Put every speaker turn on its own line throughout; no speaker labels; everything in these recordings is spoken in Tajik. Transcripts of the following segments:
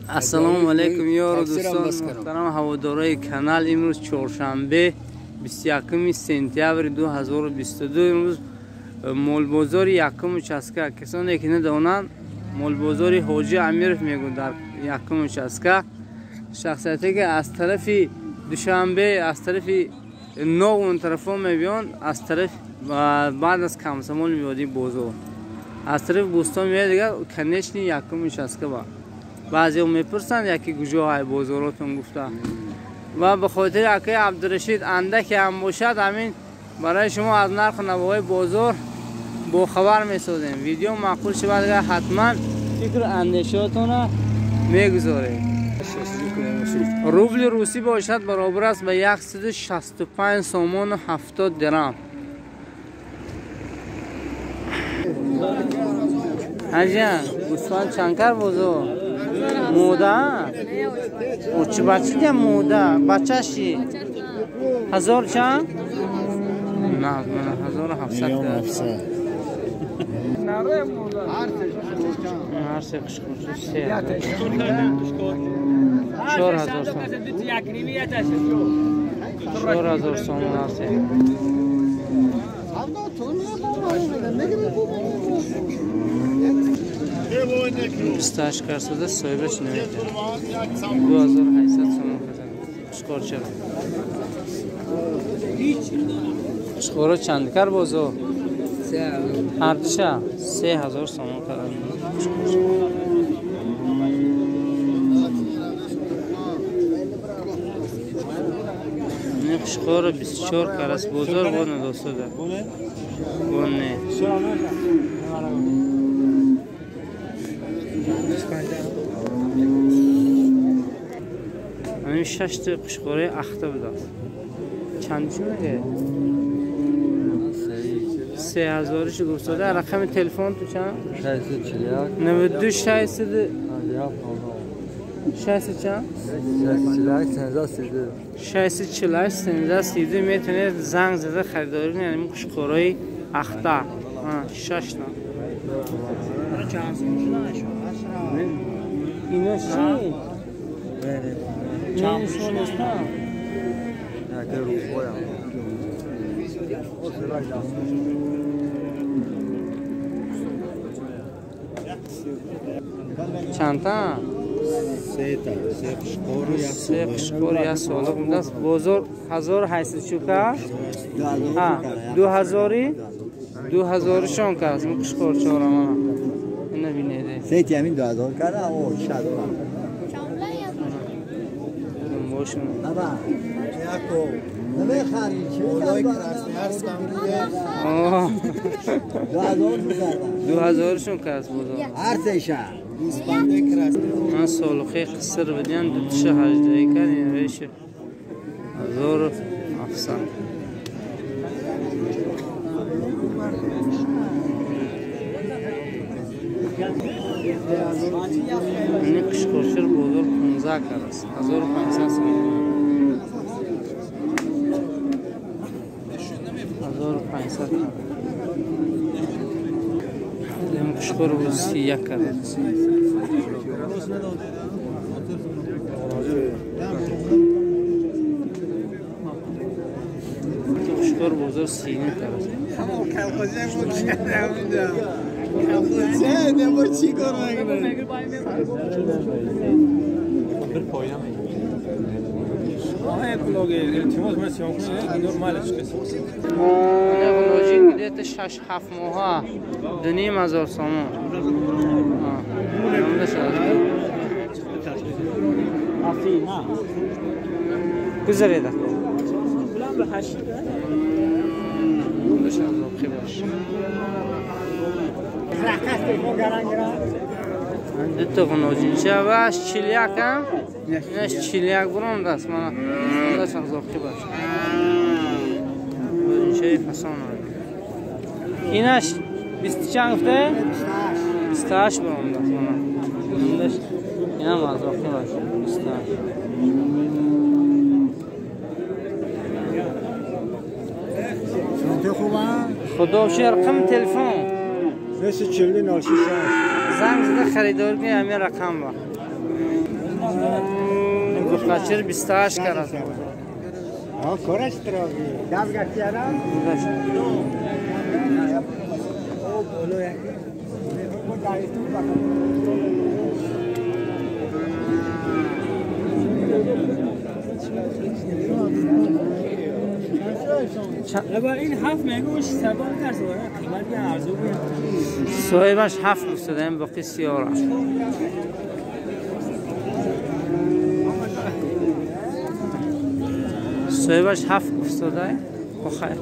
Ассалому алайкум ёру дӯстон, муҳтарам ҳаводорои канал. Имрӯз чоршанбе, 21 сентябри 2022. Имрӯз молбозори якум участка. Касоне ки надонанд, молбозори Ҳоҷи Амиров мегӯяд дар якум участка. Шахсияте ки аз тарафи Душанбе, аз тарафи Нов он тарафо мебиёнд, аз тараф баъд аз Комсомол меоди бозор, аз тарафи Бӯстон меояд, дигар конечный якум участка. Ба баъзеҳо мепурсанд, яке куҷо ҳай бозоротон гуфта, ва ба хотири акаи Абдурашид андаке ҳам бошад, ҳамин барои шумо аз нарху навоҳои бозор бохабар месозем. Видео маъқул шавад, агар ҳатман фикру андешаотонро мегузоред. Рубли русӣ бошад, баробар аст ба 165 сомону 70 дирам. Ҳаҷиан, гӯсфанд чанд кар бозор? Мода? Чӣ бача дия мода? Бачаши? Ҳазор чанд? На, 1700. Ҳар се қишқурча 4000 сом. 4000 сомон ҳар се. 28 карсода соҳибаш намедиҳад. 2800 сомон хазад. Қишқорчаро. Қишқоро чанд кар бозор? Ҳардуша 3000 сомон карданд. Ин қишқоро 24 кар аст. Бозор бо надостода. Бо не. Ҳамин шашта қишқораи ахта будааст. Чанд чӣ меге? 3000-ш гуфтода. Рақами телефон ту чанд?
641
92 600 600 чанд?
641
648 13 метавонед занг зада харидорӣ кунед. Ҳамин қишқораи ахта. Шаш на. Ино чӣ? Чанд шумо нестам? Чандта? Се қишқор як солиқ будааст. Бозор 1800 чука? 2000-и? 2000-шон кардааст. Ин қишқорчаро мана. Ина бинед.
Сети ҳамин 2000 карда, о 6000.
Бошун.
Баба, яко. Намехари чӣ?
2000-шон кардааст бозор.
Ҳар сеша.
Ман солиқаи қиср будиам, дутиша ҳаждаҳӣ кард, ин реши 1700. Ин қишқорчир бозор 15 кардааст. 1500 сомон. 1500 кард. Ин қишқор боз 31 кардааст. Қишқор бозор 39 кардааст. Ғулоҷин где-то 6-7 моҳа 2500 сомон. Гузаред ако. Дута ғуноҷинча ва 41 ам? Инаш 41 бурондааст. Мана андаш азоқӣ баш. Ғуноҷинчаи фасон. Инаш 20 чанд гуфта? 28 бурондааст. Мана. Андаш инам азоқӣ баш. 28. Худо шер рақами телефон
649
занг зада харидор кунед ҳамин рақам ба. Бухачир 28 карас бозор.
Кораш троги. Дав гактиара?
این هفت میگوش سبان کرد قیمت ارزو بود.
صاحبش هفت گفته این باقی سیاره. صاحبش هفت افتاده بخیر.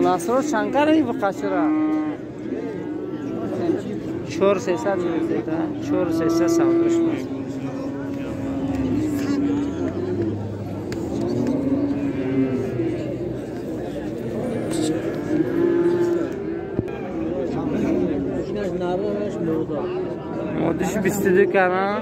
نصر چند ای بقچرا 4300 گرفته 4300 سودا شد. مادش 22 کردم.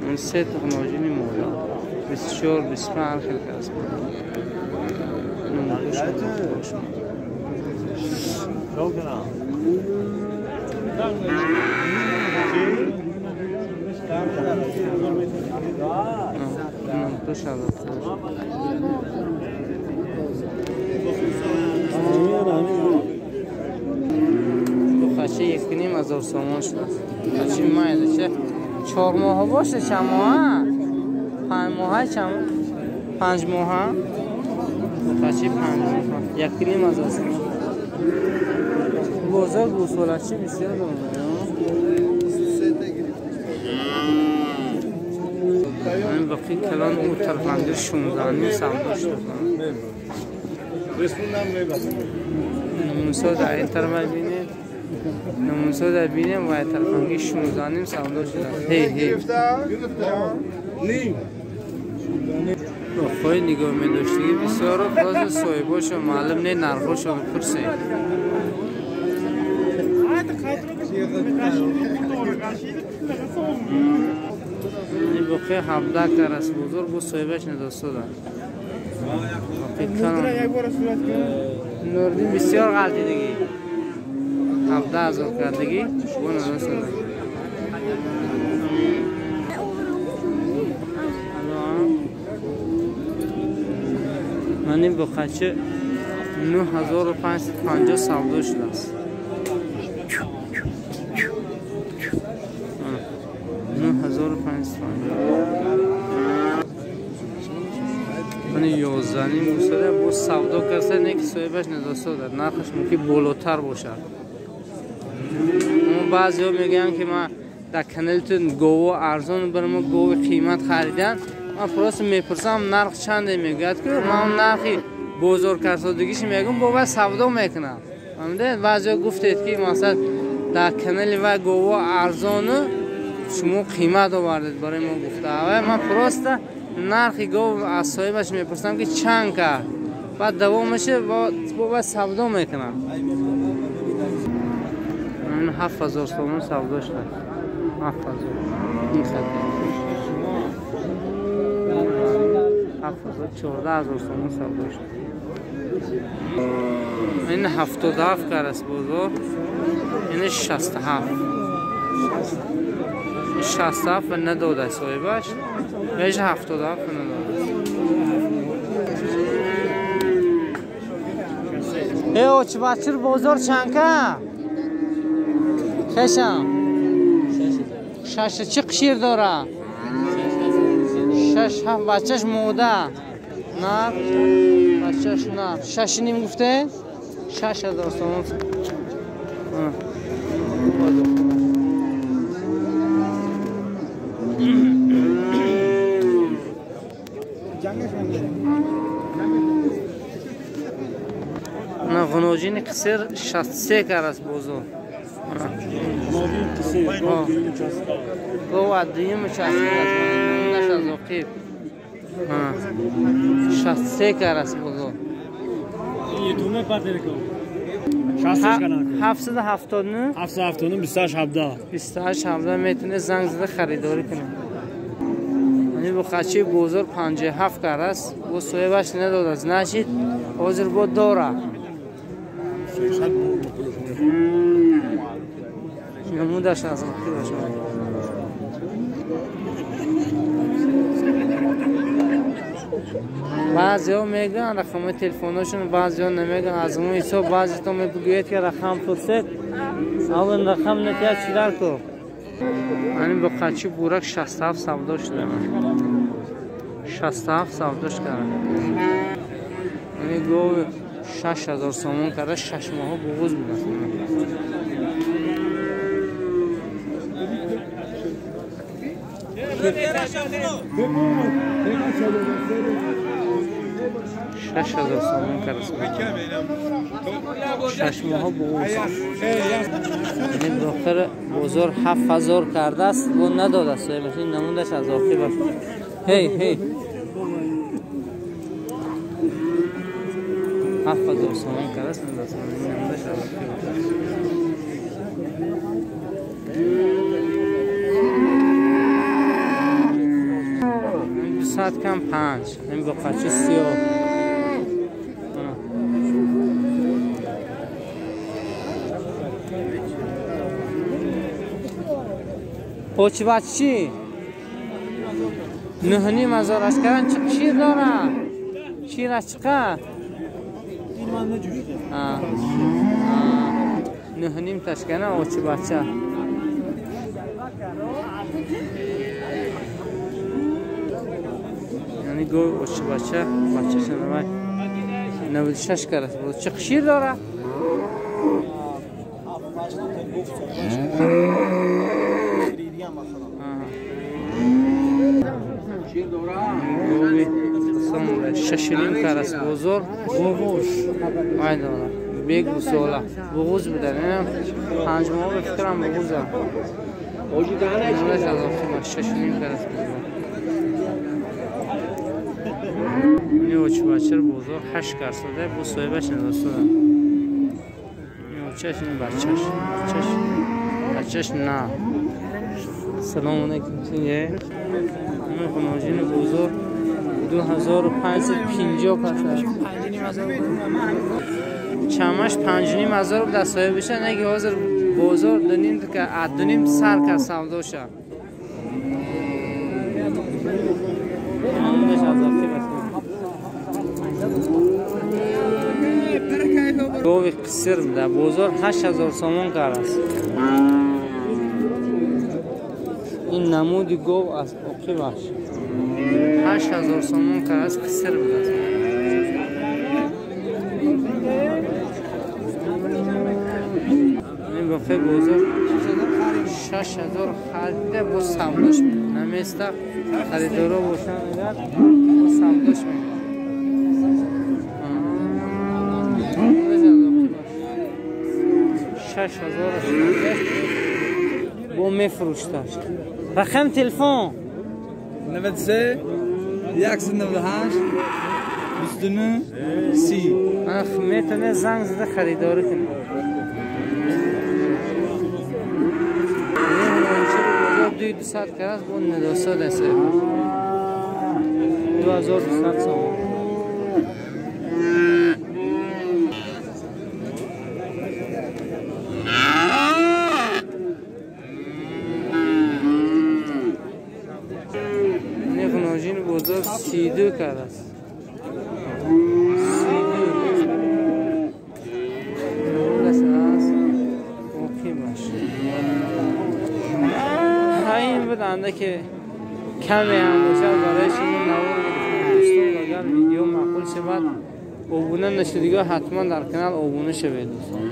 این سه تکنولوژی مولا 24 25 خیلی کس بخچه 1.5 هزار سومان شد. بخچه مایده چه 4 ماه باشه چند ماه؟ 5 ماه چند؟ 5 ماه؟ بخچه 5 ماه 1.5 هزار سومان. بازار گوساله‌چی بسیار دارم. این باقی کلان اون طرفنده 16 سودا شد. نمونسا در این طرف ببینید، نمونسا در بینیم و این طرفنگی 16 سودا شده. هی هی خواهی نگاه می داشتگی بسیار باز صاحباشو معلوم نه نرخاشو پرسه. این باقی 17 کرس بزرگ بود صاحبش نداسته داد. نوردین بسیار غلطی دیگه 17,000 کردگی بو نداسته داد. من این بخچه 9550 سودا شده است. 9550 من 11 گوساله با سودا کرده نه که صاحبش نداسته داد. نرخش ممکن بالاتر باشد. اما بعضیا میگن که من در کانالتون گاو ارزان برای ما گاو قیمت خریدن. من پرس میپرسم نرخ چنده میگوید که من نرخی بازار کارسادگیش میگم با سودا میکنم. فهمیدید؟ بعضیا گفتید که مثلا در کانال و گاو ارزان شما قیمت آوردید برای ما گفته. من پرس نرخ گاو از صاحبش میپرسم که چند کرد، بعد دوام میشه با سودا میکنم. این 7000 تومان سودا شد. 7000 این خط 7000 14000 تومان سودا شد. این 77 کرس بازار، این 67 67 نداده صاحبش، بهش 77 نداده. ای اوچ بچر بازار چند که؟ ششم شش چه قشیر داره؟ 6 7 بچهش موده نه بچهش نه 6.5 گفته 6000 تومان. نه غنوجین قصر 63 کرس بازار. گو دویم چسبید از از عقیب 63 کرس بازار. 779
779 28 17
28 17 метавонед занг зада харидорӣ кунед. Ин буқачи бозор 57 карас, бо соҳибаш надодааст. Значит, ҳозир бо дора. Намудаш аз оқибаш. Баъзеҳо мегӯянд рақамҳои телефонҳошон, баъзеҳо намегӯянд. Аз он ҳисоб баъзето мегӯяд ки рақам пурсед, аввал рақам натиҳад чӣ дар кор. Ани буқачи бурак 67 савдо шуда. 67 савдош карда. Ани гови 6000 сомон карда, 6 моҳо буғуз буда. Шаш ҳазор сомон карда. 6 моҳо буғуз. Ин дохтар бозор 7000 кардааст, бо надодааст соҳибаш. Ин намудаш аз оқибаш. Ҳей, ҳей. 7000 сомон кардааст, надодааст. Ин намудаш аз оқибаш. 200 кам 5. Ин буқачи сиёҳ. Очи бачи? 9,5 ҳазор аш кардан. Чӣ шир дора? Шираш чиқад? 9,5 ташкана очи бача. Яъни гов очи бача, бачаша навай 96 карас. Чӣ шир дора? 6,5 карас бозор вай дора. Бег гусола буғуз буда. 5 моҳ ба фикрам буғуза. 6,5 карас бозор. Ин очи бачар бозор 8 карас дода, бо соҳибаш надоста. Ин очаш, ин бачаш. Бачаш. Бачаш на. Салом алейкум. Ин хоножини бозор 2550 кас. Чамаш 5,5 ҳазор буда соҳибаша, неги ҳозир бозор 2,5 сар кас савдоша. Гови қисир буда бозор 8000 сомон карас. Ин намуди гов аз оқибаш 8000 сомон карас, қисир будааст. Ин боқи бозор 6000 харида бо савдош наместа. Харидоро бошанд агар бо савдош мекунад. 6000 бо мефурӯшташ. Рақам телефон
93 198 29 30.
Метавонед занг зада харидорӣ кунед. 2200 карас бо надоста даст. 2200 сомон. Бозор 32 карас. 32. Намудаш аз оқибаш. Ин буд андаке каме ҳам бошад барои шумо навор гирифтам. Дӯстон, агар видео маъқул шавад, обуна нашудиго ҳатман дар канал обуна шавед, дӯстон.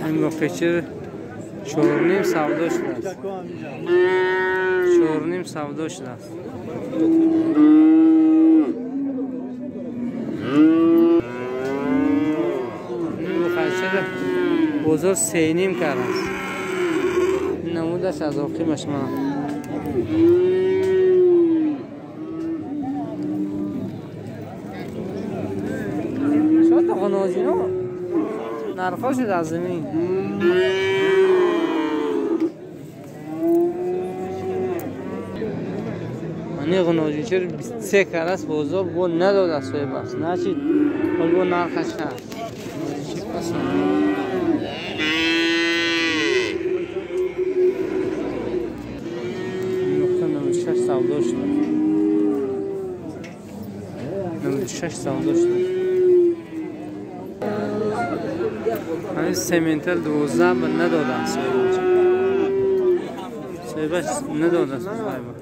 Ин боқичир 4,5 савдо шудааст. 4,5 савдо шудааст. Ин буқачир бозор 3,5 карааст. Намудаш аз оқибаш ман. нархо шуд аз замин. Мани ғноҷичер 23 карас бозор бо надод аз соҳибаш. Значит, ҳол бо нархаш ҳаст. Нуқта 96 савдо шуд. 96 савдо шуд. Ҳамин сементал 12 ба надоданд соҳибаш. Соҳибаш надодааст соҳиба.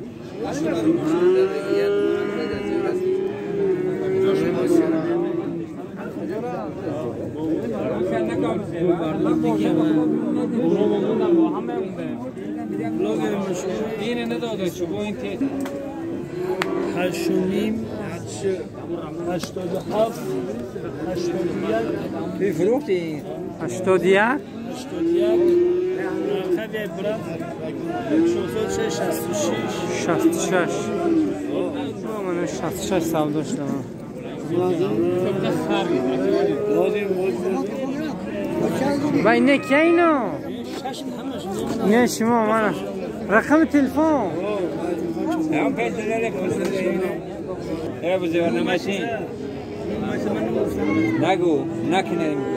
هشت 87 81
فروختی
81
81 666
66 من 66 سودا شدم. با اینه که اینو نه شما من رقم تلفن
نگو نکنه.